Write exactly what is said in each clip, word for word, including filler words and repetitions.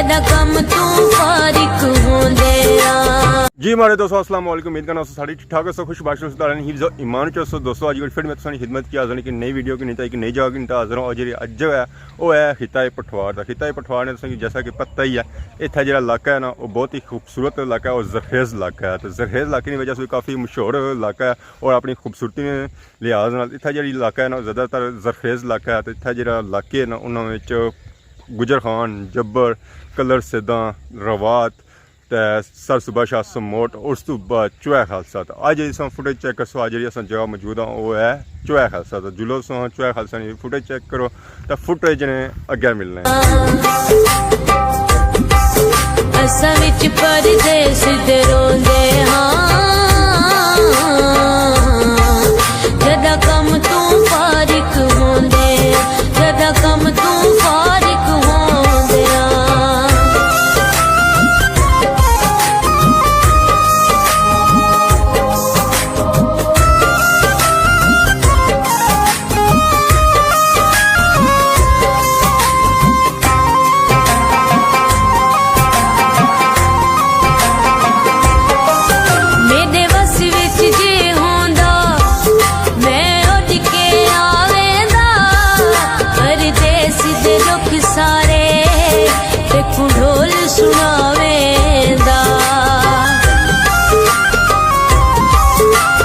نہ کم توں فارغ ہوندے آں۔ جی ماڑے دوستو، السلام علیکم۔ امید کرنا سو ساری ٹھیک ٹھاک ہو سو، خوش باش ہو سو، تعالیٰ نے حفظ و ایمان چ ہو سو۔ دوستو، اج کل پھر میں تساں نی خدمت کی حاضر ہاں کہ نئی ویڈیو کی، نہیں تو ایک نئی جگہ کی، نہیں تو حاضر ہوں۔ اج جڑی اج ہے، او ہے خطہ پٹھوار دا۔ خطہ پٹھوار نے تساں کی جیسا کہ پتہ ہی ہے، اتھا جڑا علاقہ ہے نا، او بہت ہی خوبصورت علاقہ ہے اور زرخیز علاقہ ہے۔ تو زرخیز علاقے نی وجہ سے کافی مشہور علاقہ ہے اور اپنی خوبصورتی نے لحاظ نال اتھا جڑی علاقہ ہے نا، زیادہ تر زرخیز علاقہ ہے۔ تو اتھا جڑا علاقے ہے نا، انہاں وچ گجر خان، جبر، کلر سیداں، روات، تے سر صبح شاہ سموٹ، اس تو بعد چوہے خالصہ۔ تے اج اساں فوٹیج چیک کرسو، اج جڑی اساں جگہ موجود ہاں، او ہے چوہے خالصہ۔ تے جلو اساں چوہے خالصہ نی فوٹیج چیک کرو، تے فوٹیج نے اگے ملنے۔ اساں وچ پردیس دے روندے ہاں، جدا کم توں فارغ ہوندے، جدا کم توں فارغ ہوندے آں۔ میڈے وس وچ جے ہوندا، میں اڈ کے آویندا، پردیس دے دکھ سارے تیکوں ڈھول سناویندا۔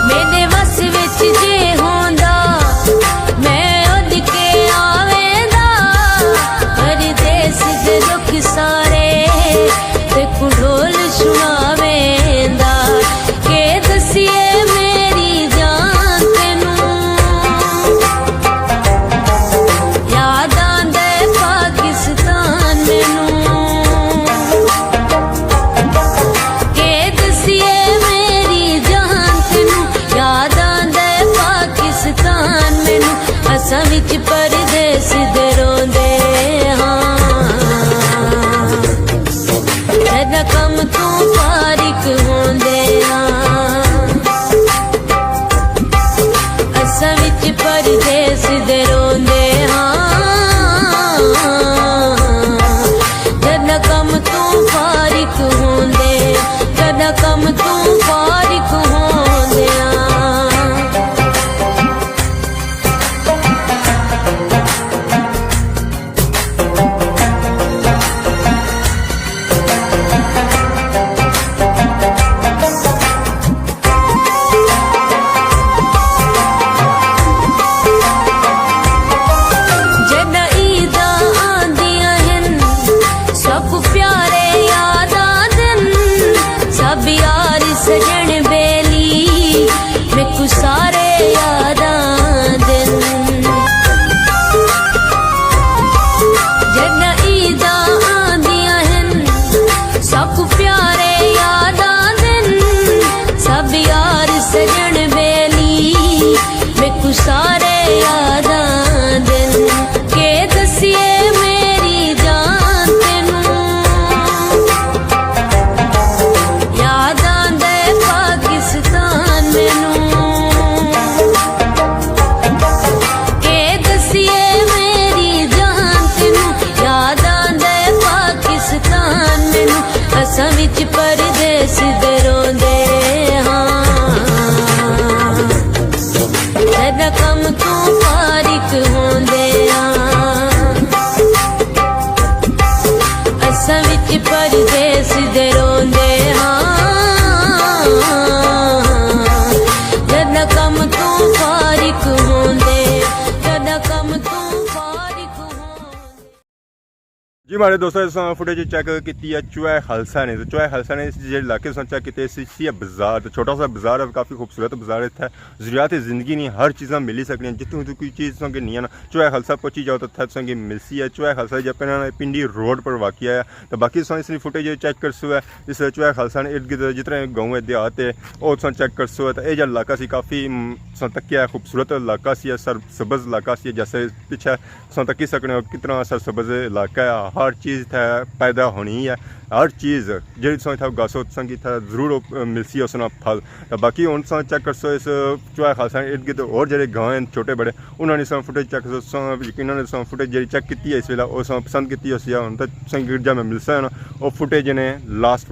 میڈے وس وچ جے ہوندا، میں اڈ کے آویندا، پردیس دے دکھ سارے تیکوں ڈھول سناویندا۔ کے دسیے میری جان تینوں، یاد آندے پاکستان مینوں۔ کے دسیے میری جان تینوں، یاد آندے پاکستان مینوں۔ اساں وچ پردیس دے روندے ہاں، جدا کم توں فارغ ہوندے ہاں۔ اساں وچ پردیس دے روندے ہاں، جدا کم توں فارغ ہوندے، جدا کم توں فارغ ہوندے ہاں۔ جڈاں عیداں آندیاں ہن، سب پیارے یاد آندن، سب یار سجن بیلی، میکوں سارے یاد آندن۔ جڈاں عیداں آندیاں ہن، سب پیارے یاد آندن، سب یار سجن بیلی، میکوں سارے یاد آندن۔ کے دسیے میری جان تینوں، یاد آندے پاکستان مینوں۔ کے دسیے میری جان تینوں، یاد آندے پاکستان مینوں۔ اساں وچ پردیس دے روندے ہاں، جڈاں کم توں فارغ ہوندے ہاں۔ اساں وچ پردیس دے روندے ہاں، جڈاں کم توں فارغ ہوندے، جڈاں کم توں فارغ ہوندے۔ جی ماڑے دوستو، اساں فوٹیج چیک کیتی ہے چوہے خالصہ نے۔ تو چوہے خالصہ نے اس جیڑے علاقے اساں چیک کیتے، اس سی بازار، تو چھوٹا سا بازار ہے، کافی خوبصورت بازار ہے۔ اتھے ضروریات زندگی نی ہر چیزاں ملی سکنیاں، جتھوں جتھوں کوئی چیز تساں کی نہیں ہے نا، چوہے خالصہ پہنچی جاؤ تو اتھے تساں کی ملسی ہے۔ چوہے خالصہ جا پنڈی روڈ پر واقع ہے۔ تو باقی تساں اس نی فوٹیج چیک کرسو ہے، اس چوہے خالصہ نے ارد گرد جتنے گاؤں ہے، دیہات ہے، او تساں چیک کرسو ہے۔ تو اے جا علاقہ سی کافی، م، تساں تکیا ہے، خوبصورت علاقہ سی، سر سبز علاقہ سی، جیسے پیچھے تساں تکی سکنے ہو کتنا سرسبز علاقہ ہے، ہر چیز اتھے پیدا ہونی ہے۔ ہر چیز جیڑی تساں اتھے اگاسو، تساں کی اتھے ضرور او ملسی اس نا پھل۔ تے باقی ہن تساں چیک کرسو اس چوہے خالصہ ارد گرد اور جیڑے گاں ہیں چھوٹے بڑے، انہاں نے تساں فوٹیج چیک کرسو۔ تساں یقیناً تساں فوٹیج جیڑی چیک کیتی ہے اس ویلے، او تساں پسند کیتی ہوسی ہے۔ ہن تے تساں گرجا میں ملسا ہے نا، او فوٹیج نے لاسٹ۔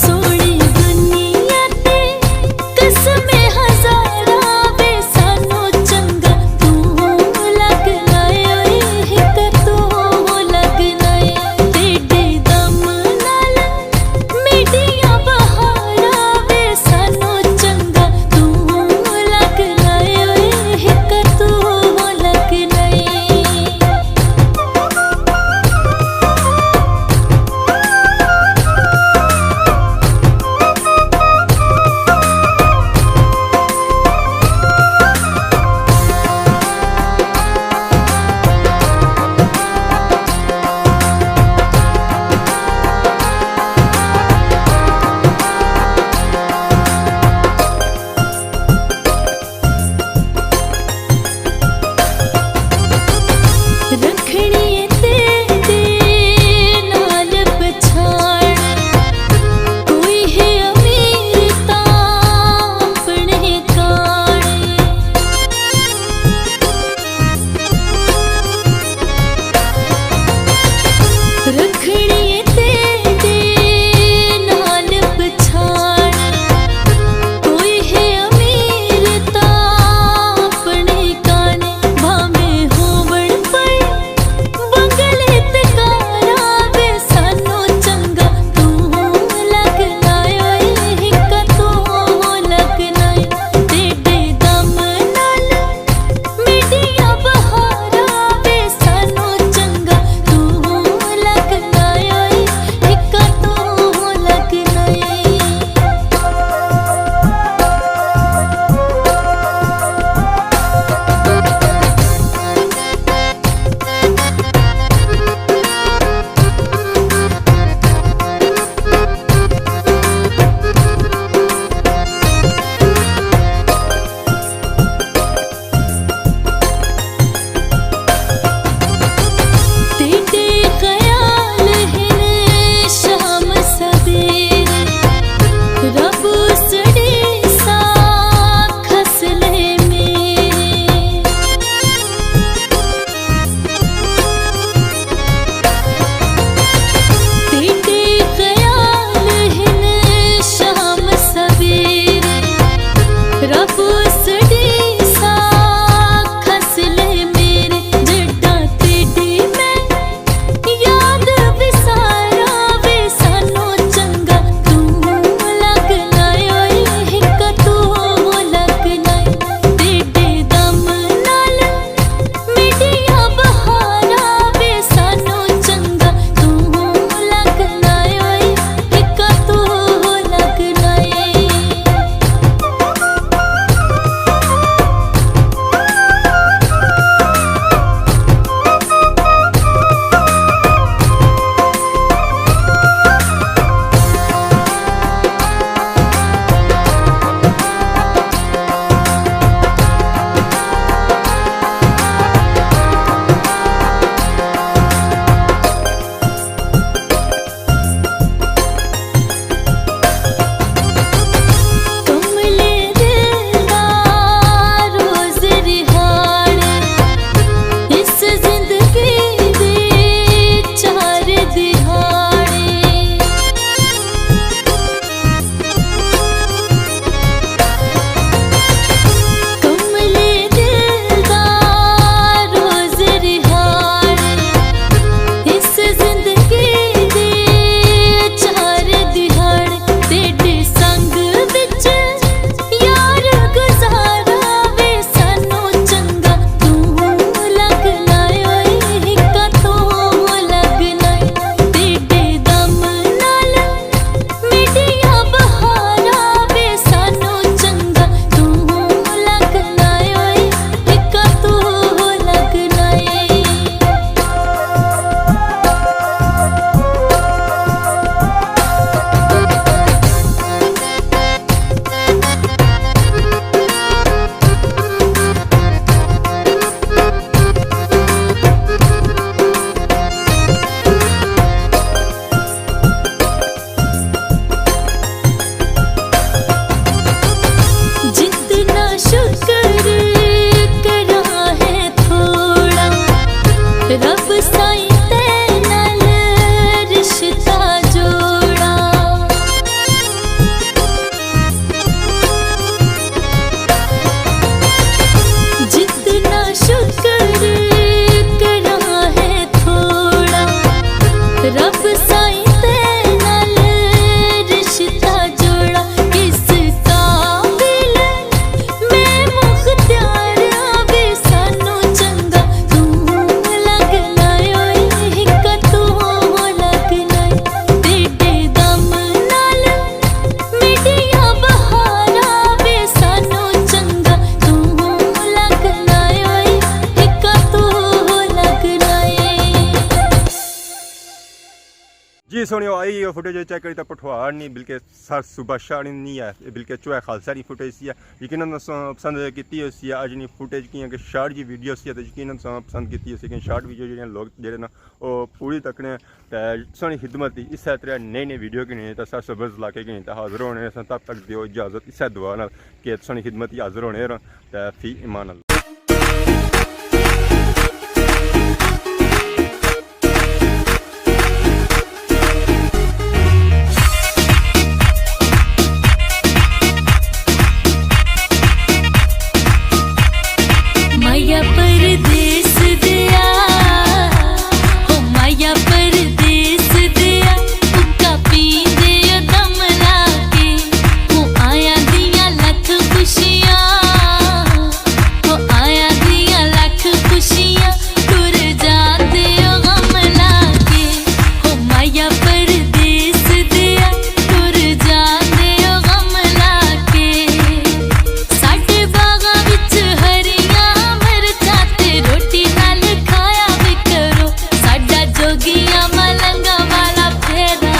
سوہنی دنیا تے قسمیں ہزاراں وے، سانوں چنگا توں لگدا۔ سوہنی آئی فوٹیج چیک کری تاں پٹھوار نی، بلکہ سر صوبہ شاڑی نی ہے، بلکہ چوہے خالصہ نی فوٹیج سی ہے۔ یقیناً تساں پسند کیتی ہوسی ہے اج نی فوٹیج، کیاں کہ شارٹ جی ویڈیو سی ہے، تے یقیناً تساں پسند کیتی ہوسی کہ شارٹ ویڈیو جیہڑیاں لوگ جیہڑے نا او پوری تکنے۔ تے سوہنی خدمت دی اسے طرح نئی نئی ویڈیو گھنی تے سر سبز علاقے گھنی تے حاضر ہونے۔ اساں تب تک دیو اجازت، اسے دعا نال کہ سوہنی خدمت دی حاضر ہونے رہاں۔ تے فی امان اللہ۔ مایا پردیس دیا، او مایا پردیس دیا، حقہ پیندے او دم لا کے، او آیاں دیاں لکھ خوشیاں، او آیاں دیاں لکھ خوشیاں، ٹر جاندے او غم لا کے۔ او مایا پردیس دیا، ٹر جاندے او غم لا کے۔ ساڈے باغاں وچ ہریاں مرچاں تے روٹی نال کھایا وی کرو۔ ساڈا جوگیاں ملنگاں والا پھیرا،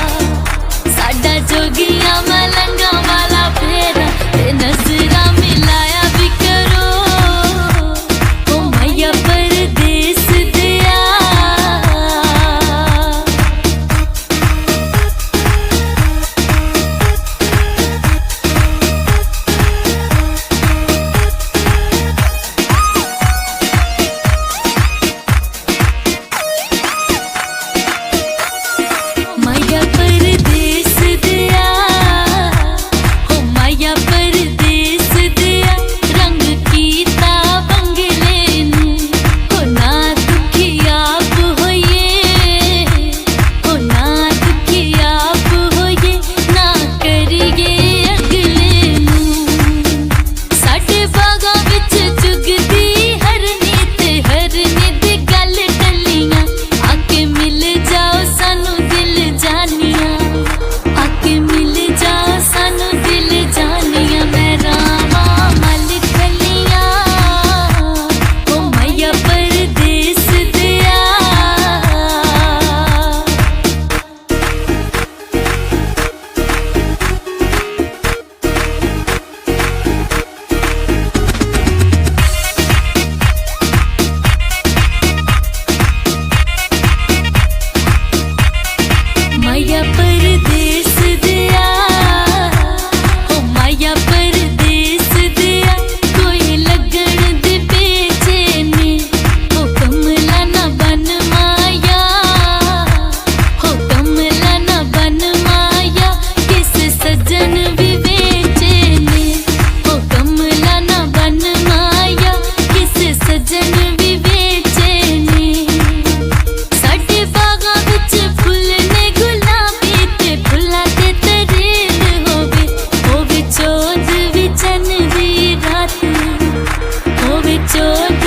ساڈا جوگیاں ملنگاں والا پھیرا، تے نظراں ملایا وی کرو۔ او مایا پردیس دیا۔ مایا پردیس دیا، او مایا پردیس دیا، رنگ کیتا بنگلے نوں، او نہ دکھی آپ ہوئیے، او نہ دکھی آپ ہوئیے، نہ کریے اگلے نوں۔ ساڈے باغاں وچ چگدی ہرنی تے ہرنی دی گل ٹلیاں، آ کے مل جاؤ سانوں دل جانیاں، آ کے مل جاؤ سانوں دل جانیاں، میں راواں مل کھلیاں، او مایا پردیس دیا۔ مایا پردیس دیا، او مایا پردیس دیا، کوئی لگن دی بے چینی، او کملا نہ بن مایا، او کملا نہ بن مایا، کس سجن وی ویچے نے، او کملا نہ بن مایا، کس سجن وی ویچے نے۔ ساڈے باغاں وچ پھل نے گلابی تے پھلاں تے تریل ہووے، ہووے چوند وی چن دی رات، ہووے چوند